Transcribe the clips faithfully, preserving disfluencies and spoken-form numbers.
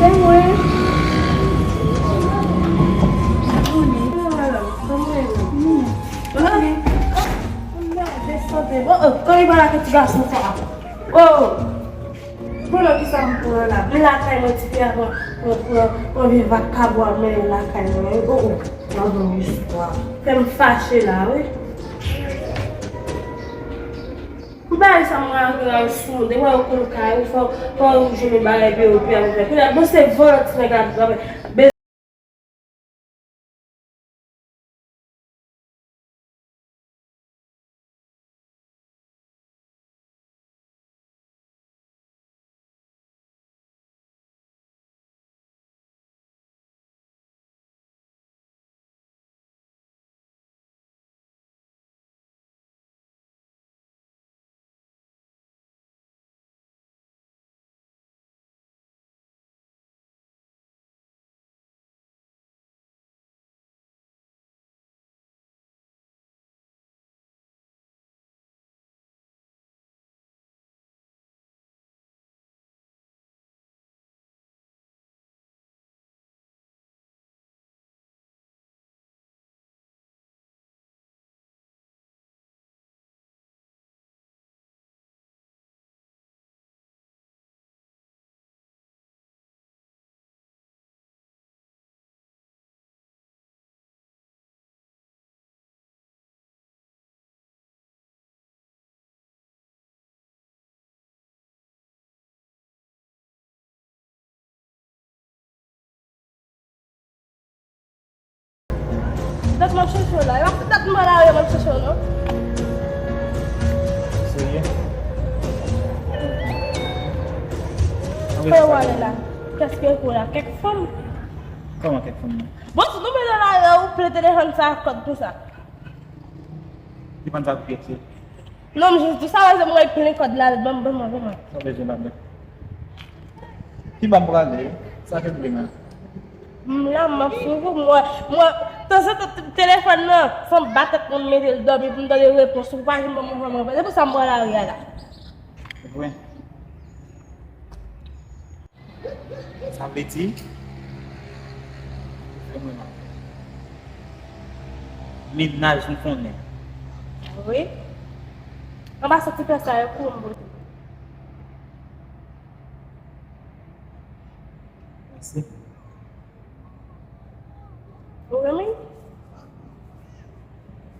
Se mwen. Kòman w ye? Kòman w ye? Kòman w ye? Mèd, desann. Oh, oh, kòman w pale ak ti gason sa? Oh! Bon, non, kisa m pran la? Men lakay mwen, ti fi a pran, pran, pran, pran vye vakabon ap mennen lakay mwen. Oh, oh. M ap ban w istwa. Fè m fache la, wi. Pou bagay sa, mwen anvi al sou moun. Depi w konn kay ou, fò, fò w jwenn bagay epi yo pi ap fè. Kounye a, bon, se vòlò ti nèg la ap fè. Dat m ap chèche w la. E pa pou dat m pran lari a m ap chèche w, non. Serye? Kote w ale la? Kiyès ki ekri w la? Kèk fanm? Kòman kèk fanm nan? Bon, si nou mete nan lari a, ou plen telefòn sa ak kòd tou sa. Telefòn sa pou kiyès li? Non, m jis di sa, paske m wè plen kòd la, ban m, ban m, ban m. Sa bezwen ladan. Ki ba m prale? Sa ke vle la? M la, m ap swiv ou, mwen, mwen, tanzantan, t-, telefòn nan, san bat tèt mwen, m mete l dòmi pou m tande repons ou, pa janm ban m enfòmasyon. Se pou sa m pran lari a la. Vre. Sa vle di, ou fè mwen mal. Mennaj m konnen. Wi. Anba sa ti pè sa yo pou m pote. Mèsi. Ou renmen?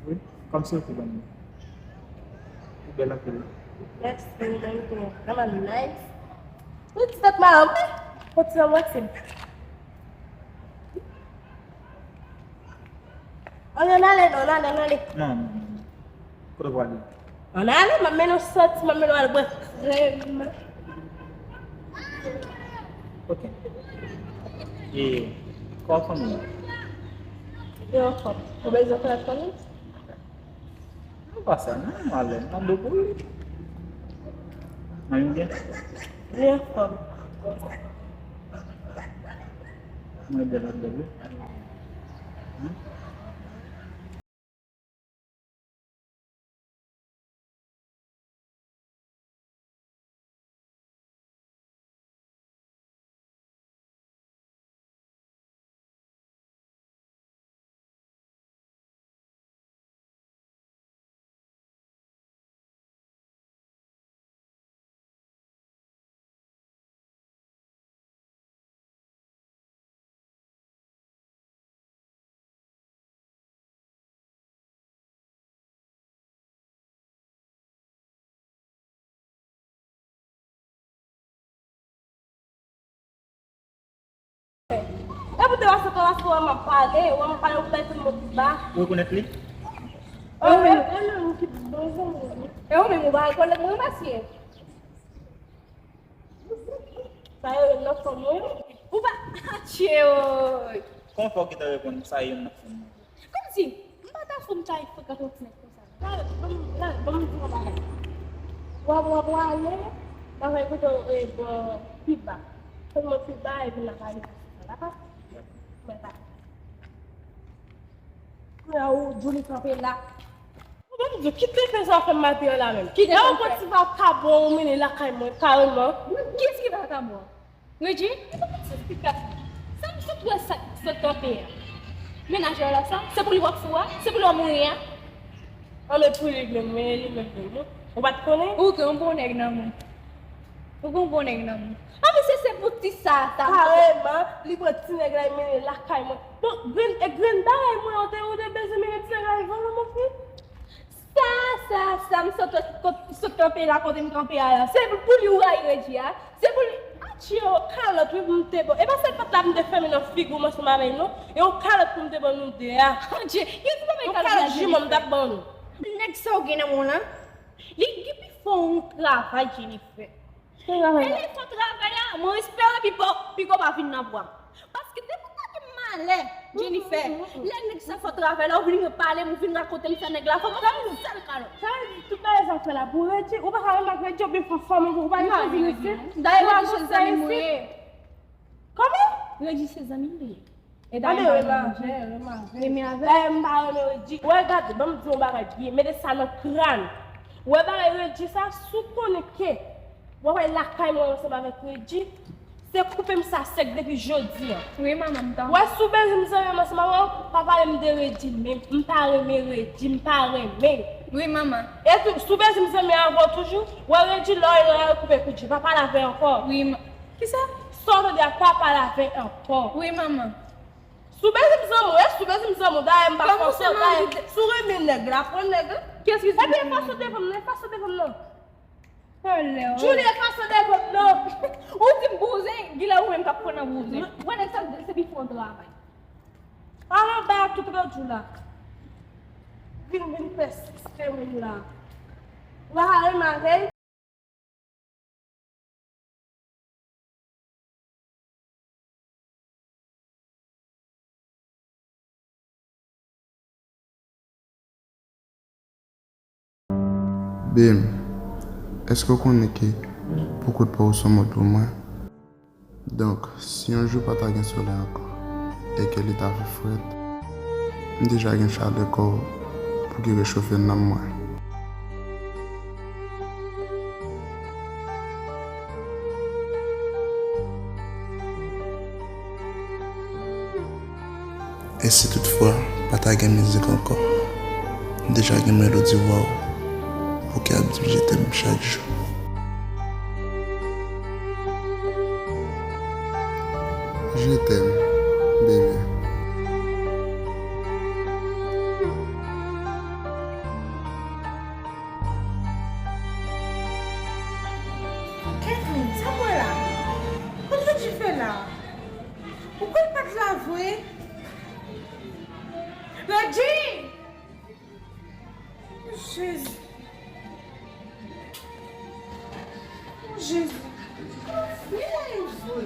Wi, kòmsi ou te renmen. Ou bèl anpil. Mèsi, ou menm tou. Vrèman nice. Ou ti tèt maron, wi. Ou ti anbrase m. Ann, ann ale, non, ann ale, ann ale. Non, non, non. Kote w prale? Ann ale, m ap mennen w soti, m ap mennen w al bwè krèm. Ok. E kòman fanmi an? Yo anfòm. Ou bezwen konnen fanmi? Non, pa sa, non, m alèz, m ap dwe pou li. Fanmi byen? Li anfòm. Mwen bèl, ap bèl, wi. Hmm? E pou te pase pa pase wè m ap pale, wè m ap pale, ou bay tout mo pi ba. Ou rekonèt li? E ou menm, e ou menm ki bon zanmi. E ou menm ou pa rekonèt mwen, mesye. Sa yo rele nan fanm mwen. Ou pa atye, woy. Kòman fè w gentan reponn sa yo nan fanm mwen? Kòmsi, m pa ta fou m ta frekante yon ti nèg konsa. La, ban m, la, ban m di yon bagay. W ap, w ap ale, bagay kote w, e, bò pi ba. Sèlman pi ba, epi n ap ale konsa, dakò? Mwen pa. Kounye a, ou, Djouly kanpe la. Bon, Bondye, ki te fè sa fè maten an la menm? Ki te fè? Lè w pran ti vakabon ou mennen lakay mwen, kareman. Kiyès ki vakabon? Reggie, sa m sot wè sa k sot kanpe a. Mennaj la sa, se pou li w ap fou a, se pou li w ap mouri a. Ann e pou li menm, men li menm menm, non. Ou pa t konnen? Ou gen yon bon nèg nan men w. Ou gen yon bon nèg nan men w. A, misye se pou ti sa, sa. Kareman, li pran ti nèg la, li mennen l lakay mwen. Bon, grenn, e grenn bagay mwen, ou te, ou te bezwen mennen ti nèg la, li vann mwen, mon fi. Sa, sa, sa, m sot, sot kanpe la, kote m kanpe a la. Se pou li w rayi Reggie a. Se pou li. Atchio, kalòt, wi, pou m te ban. E pa sèl pòt la pou m te fèmen nan figi w ansanm avè l, non. E yon kalòt pou m te ban nou de a. Adje, gen ti bagay kalòt la, Jennifer. Yon kalòt jiman m t ap ban nou. Nèg sa w gen nan men w lan, li gen pi fò yon travay, Jennifer. Ki travay la? E lè fò travay la, mwen espere pi fò, pi fò pa vin nan bwa m. Paske depi w ta gen malè, Jennifer, lè nèg sa fè w travay la, ou vin pale m, ou vin rakonte m sa nèg la fè w, ou fè m yon sèl kalòt. Sa vle di tout bagay sa w fè la pou Reggie, ou pa ka menm ak Reggie, ou byen fè fòm ou, ou pa gen chans isit. Dayè Reggie se zanmi m ye. Kòman? Reggie se zanmi m li ye. E dayè m pa renmen Reggie. Renmen avè l. Dayè m pa renmen Reggie. Wè gade, ban m di w yon bagay byen, mete sa nan kràn. Wè bagay Reggie sa, si w konnen ke w ap al lakay mwen ansanm avèk Reggie, se koupe m sa sèk depi jodi a. Wi, manman, m tande. Wè, si w bezwen m zanmi ansanm avè w, pa pale m de Reggie menm. M pa renmen Reggie, m pa renmen. Wi, manman. E tou, si w bezwen m zanmi avè w toujou, wè Reggie lè w ye nan lari koupe kout je, pa pale avè l ankò. Wi, ma-, kisa? Sa w tande a, pa pale avè l ankò. Wi, manman. Si w bezwen m zanmi w, e si w bezwen m zanmi w, dayè m pa fòse w, dayè si w renmen nèg la, pran nèg la. Kiyès ki di m renmen nèg la? Ebyen, efase devan m nan, efase devan m nan. Tande w. Julie, efase devan m nan. Ou di m bouzen, genlè ou menm k ap pran nan bouzen. Wè nèg sa, se pi fò travay. Al anba a tout radyo la. Vin, vin pèsiste moun la. Ou pa ka renmen avè l? Babe, èske w konnen ke pou kout pa w se yon mo pou mwen? Donk, si yon jou pa ta gen solèy ankò, e ke li ta fè frèt, m deja gen chalè kò w pou ki rechofe nanm mwen. E si toutfwa pa ta gen mizik ankò, m deja gen melodi vwa w pou ki ap di m je t'aime chak jou. Je t'aime, bebe. Kevin, sa w wè la? Kòman w di fè la? Ou kwè l pa t la vre? Reggie! Jezi. O Jezi. Li la e vre.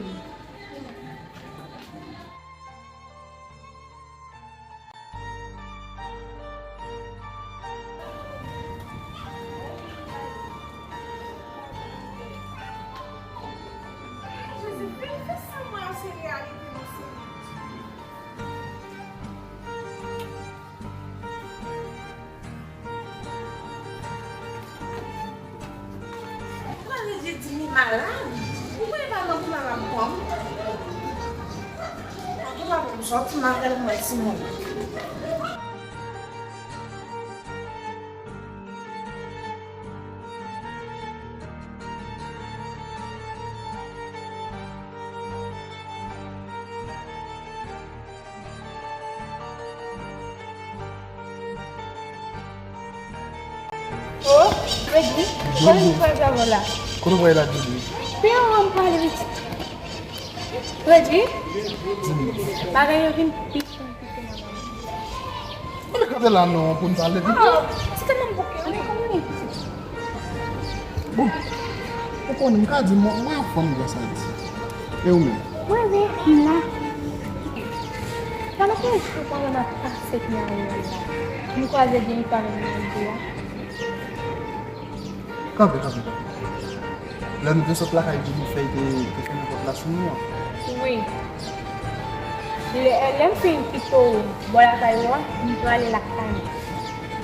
Jezi, fè, fè sa mwen an se reyalite nan se reyalite. Ou pa vle di li malad? Ou kwè li pa nan malad kòm? Antouka, pou m sòti m avè l, mwen, timoun. O, Reggie, kòman w fè travay la? Kote w pral la, Julie? Pi anvan m pale pitit. Reggie, bagay yo vin pi chen, pi chen nan men m. Ann kanpe la non, pou n pale pito. Ah, se tèlman bouke, ann kanpe. Bon, ou konnen, m ka di, mwen, mwen yon fanm grasa di. E ou menm? Mwen wi, m la. Sa nou fè jou pandan n ap pase pi anwo la. M kwaze Jennifer menm nan di a. Kanpe, kanpe, kanpe. Lè nou te sot lakay Jennifer, te, te fèmen pòt la sou nou an. Wi. Lè, lè m fin kite w bò lakay ou a, m prale lakay mwen.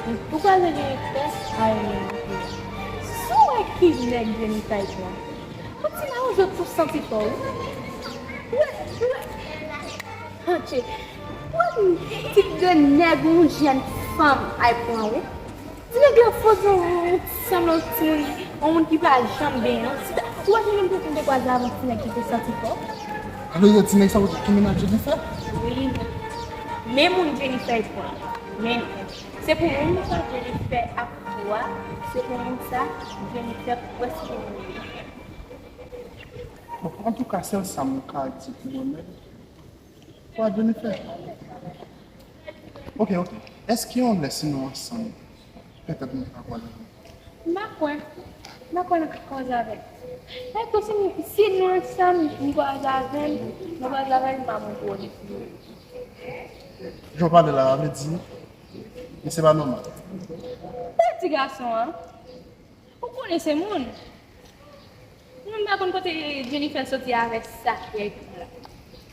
M tou kwaze Jennifer, al menm. Si w wè ki nèg Jennifer pran. Ti mawozo tou santi fò, wi. Wi, wi. Antye. Wi, ti grenn nèg yon jèn fanm ay pran, wi. Ti nèg la fò di yon ti sanblan ti moun, yon moun ki pa janm benyen. Si ta, si w pa janm te kwaze avèk ti nèg ki te santi fò. Sa vle di ti nèg sa yo te tounen ak Jennifer? Wi, men. Men moun Jennifer pran. Men se pou moun sa Jennifer ap fè a, se pou moun sa Jennifer kwè se pou moun li. Bon, antouka, sèl sa m ka di pou mwen menm, kwa Jennifer? Ok, ok. Èske yon lè si nou ansanm, petèt nou ka kwaze? M pa kwè. M pa kwè nou ka kwaze avè l. Èske si, si nou ansanm, nou kwaze avè l, nou kwaze avè l, m pa montre w li. Jan w pale la, sa vle di, men se pa nòmal. Pati gason an. Ou konnen se moun. Mwen pa konn kote Jennifer soti avèk sa ki ekri la.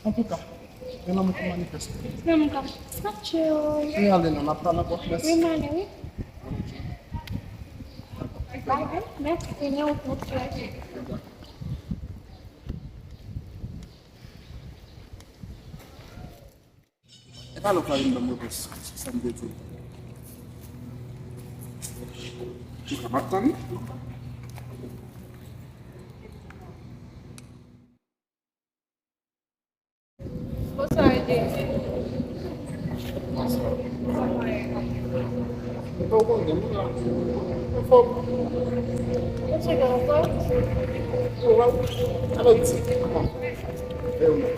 Antouka, gen lanmou k ap manifeste. Lanmou k ap, k ap tchwe w. Mwen ale non, n ap pale ankò. Mèsi. Wi, m ale, wi. Bay, bay. Mèsi, men ou tou tchwe. E pa lè w pral vin ban m repons sa m te di w. Ou ka m ap tann. Bonswa, Ede. Bonswa. Kòman w ye? Ou pa konnen, mwen la. Anfòm. Ou cheke anfòm? Ou wè, alò, iti. E ou menm?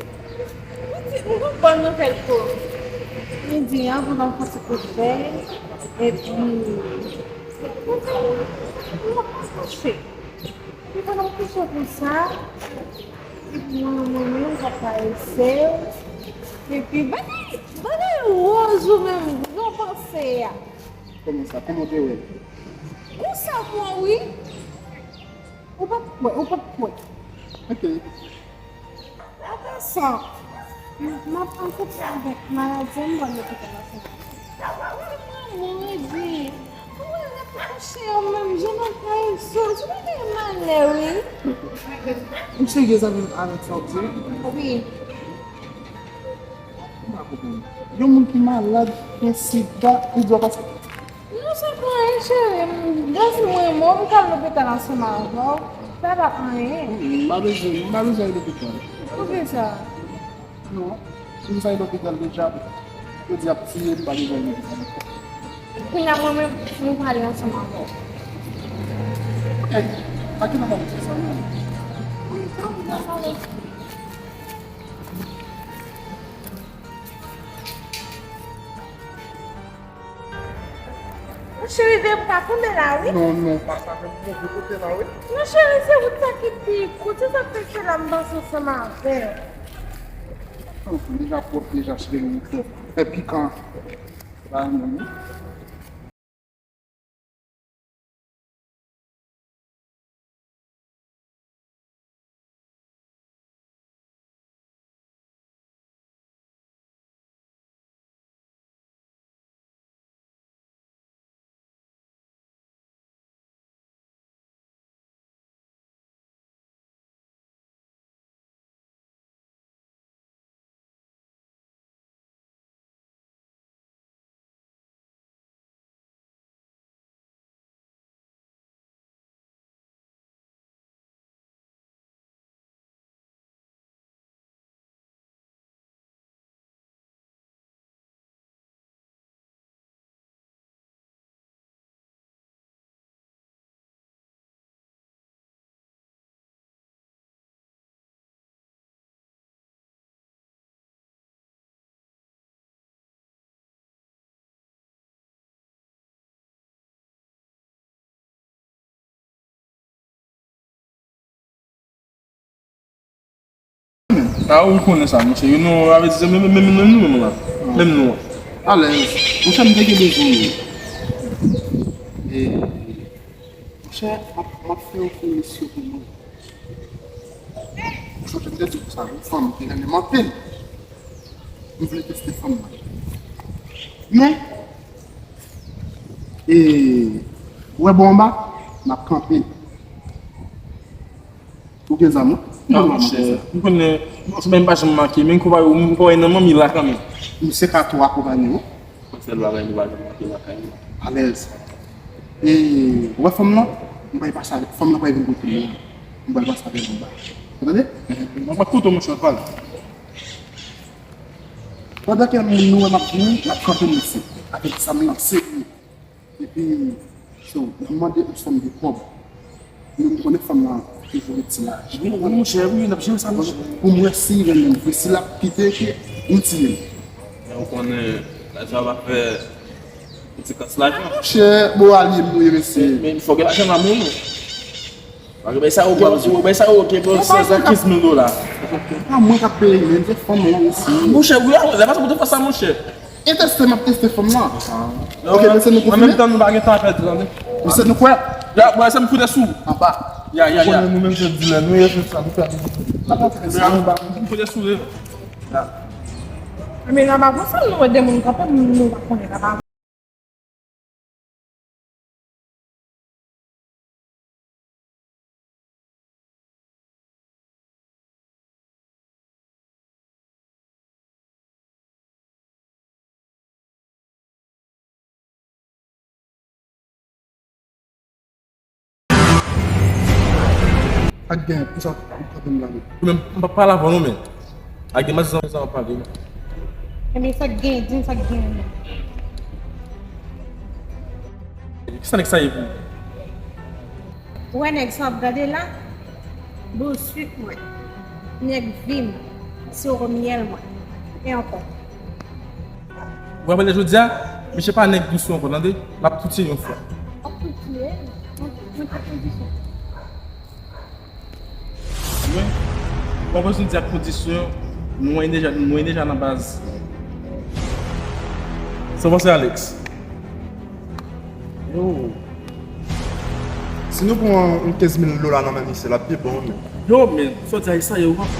Ou di, ou gon bòn nouvèl pou ou. Li di, an, pou m fè ti kout fè, epi, mwen, mwen, mwen kouche. Li fè m kouche konsa, epi mwen, mwen menm, m t ap karese l, epi bagay, bagay wòz ou menm, jan w panse a. Kòman sa? Kòman w te wè l? Konsa m wè, wi. Ou p ap kwè, ou p ap kwè. Ok. Apre sa, m ap an koup avèk maladi an, m pral lopital la sèlman. Wi, manman, wi, di. Ou wè, l ap kouche an menm jan nan kay sou. Ou pa gen malè, wi. Ou serye zanmi m avèk sa w di? Wi. M pa konprann. Yon moun ki malad, gen sida, ou di w ap pase. Non, se pa anyen, cheri. Jis mwen, mwen, m ka al lopital ansanm avè w. Sa pa anyen. Mm, m pa bezwen, m pa bezwen al lopital. Poukisa? Non. Si m sa al lopital deja, yo di ap tiye m, m pa bezwen al lopital ankò. Kounye a, mwen menm, nou prale ansanm avè w. Ok. A ki lè w ap di sa menm? Wi, sa w di sa, sa w di. Cheri, de m ka tonbe la, wi. Non, non, pa sa, men m move kote la, wi. Non, cheri, se wout sa ki pi kout. Se sa k fè se la m pase ansanm avè w. Tanpri, deja pwòp, deja, cheri, m fè, fè pikan. Ba, non, non. A, ou konnen sa, monchè. Yo, nou, avètizè, menm, menm, menm nou menm la. Menm nou. Alèz. Monchè, m te gen bezwen ou. E, monchè, m ap, m ap fè yon fè misyon pou mwen. Ou sonje m te di w sa, yon fanm te renmen m anpil. M vle teste fanm nan. Men, e, ou wè bò anba, m ap kanpe. Ou gen zam, wi? Non, monchè, m konnen, se menm pa janm make, men m kwè, m kwè nan manmi la kanmenm. Misye ka tou akonpanye w. Sèl bagay nou pa janm manke lakay nou. Alèz. E, ou wè fanm nan? M pral pase avèk fanm nan, pral vin kote m. M pral pase avèk anba. Ou tande? Mwen pa koute w, monchè, pale. Pandan ke moun nou wè m ap vini, l ap kanpe m isit. Avèk zam nan serye. Epi, so, l ap mande yon sòm de kòb. Men m konnen fanm nan toujou ret ti laj. Wi, wi, monchè, wi, n ap jere sa, monchè. Pou m wè si l renmen m vre, si l ap kite ke m tiye l. Men ou konnen, lajan ap fè yon ti kans lajan. Monchè, bon, alye m, wi, mesye. Men, men fò gen lajan nan men w. Paske bay sa yo, bay sa yo, ok, bro, se sa kenz mil dola. A mwen k ap peye, men se fanm nan, mesye. Monchè, wi, lè pa sa pou te fè sa, monchè. E teste m ap teste fanm nan. Ok, men se nou konfime. An menm tan, nou pa gen tan a pèdi, tande. Ou se nou kwè? Ya, bro, se m foute sou. Anba. Ya, ya, ya. Konnen nou menm se dilè, nou ye, se sa, nou fè. M foute sou li. Ya. Men nan pa konsa, nou wè de moun kanpe, nou pa konnen, nan pa Sa k gen, pou sa w ap gade m la menm? Ou menm, m p ap pale avè w non, men. Ak gen manti sa w ap pale. Ebyen, sa k gen, di m sa k gen non. Kisa nèg sa ye pou ou? Ou wè nèg sa w ap gade la? Bouswit mwen. Nèg vi m. Siro myèl mwen. E ankò. Ou wè, jodi a, misye pa nèg dous ankò, tande? L ap tou tiye yon fwa. L ap tou tiye? Mwen, mwen pa kondisyon. Mwen, w ap bezwen di ak kondisyon, mwen deja, mwen deja nan baz. Sa w panse, Alex? Yo. Si nou pran yon kenz mil dola nan men misye, l ap pi bon, men. Yo, men, sa w di a, sa ye, w ap